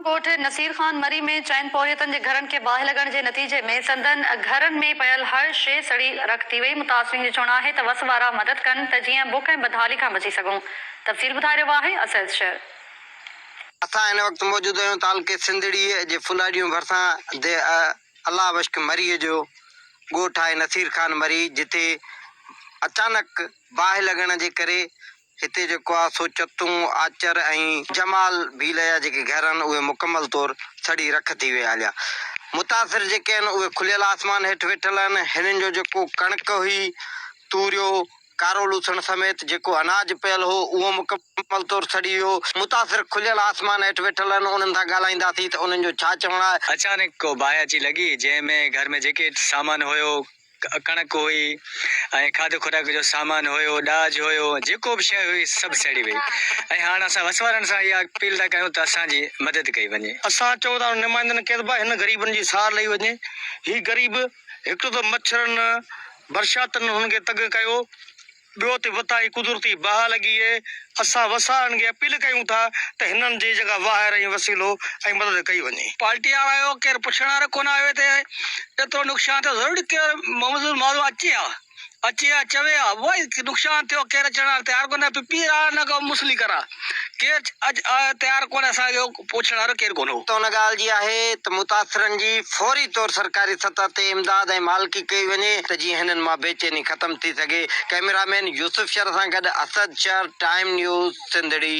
ڳوٺ نصير خان مري ۾ چئن پورهيتن جي گهرن کي باهه لڳڻ جي نتيجي ۾ سندن گهرن ۾ پيل هر شيء سڙي رک ٿي وئي، متاثرين جو چوڻ آهي ته وس وارا مدد ڪن ته جيئن بک ۽ بدحالي کان بچي سگهون، تفصيل ٻڌائي رهيو آهي اسد شر. اسان هن وقت موجود آهيون تعلقي سنڌڙيء جي ڦلاڙيون ڀرسان ديهه الله بخش مريء جو ڳوٺ آهي نصير خان مري جتي اچانڪ باهه لڳڻ جي ڪري هتي جيڪو آ سو چتون، آچر ۽ جمال ڀيل جا جيڪي گهر آهن اهي مڪمل طور سڙي رک ٿي ويا هليا. متاثر جيڪي آهن اهي کليل آسمان هيٺ ويٺل آهن. هنن جو جيڪو ڪڻڪ هئي، توريو، ڪارو لوسڻ سميت جيڪو اناج پيل هو اهو مڪمل طور سڙي ويو. متاثر کليل آسمان هيٺ ويٺل آهن انهن سان ڳالهائينداسين ته انهن جو ڇا چوڻ آهي. اچانڪ ڪو باهه اچي لڳي جنهن ۾ گهر ۾ جيڪي سامان هيو ڪڻڪ هئي ۽ کاڌ خوراڪ جو سامان هيو، ڏاج هيو، جيڪو به شيء هئي سڀ سڙي وئي ۽ هاڻ اسان وس وارن سان اها اپيل ٿا ڪيون ته اسان جي مدد ڪئي وڃي. اسان چئون ٿا نمائندن کي ته هن غريبن جي سار لهي وڃي، هي غريب هڪ ته مڇرن برساتن هنن کي تنگ ڪيو، ٻيو ته وتان هي قدرتي باهه لڳي اهي، اسان وسارن کي اپيل ڪيون ٿا ته هنن جي جيڪا واهر ۽ وسيلو ۽ مدد ڪئي وڃي. پارٽي وارا آيو ڪير پڇڻ وارو ڪونه آيو هتي ايترو نقصان ٿيو ضروري ڪير مزدور ماڻهو اچي ها اچي ها چوي ها وائي نقصان ٿيو ڪير اچڻ وارو تيار ڪونه پي پي آ نه ڪو مسلي ڪرا ڪير اچ تيار ڪونه اسان کي پڇڻ وارو ڪير ڪونه هو. ته ان ڳالهه جي آهي ته متاثرن جي فوري طور سرڪاري سطح تي امداد ۽ مالڪي ڪئي وڃي ته جيئن هنن مان بيچيني ختم ٿي سگهي. ڪئميرا مين يوسف شر سان گڏ اسد شر، ٽائيم نيوز، سنڌڙي.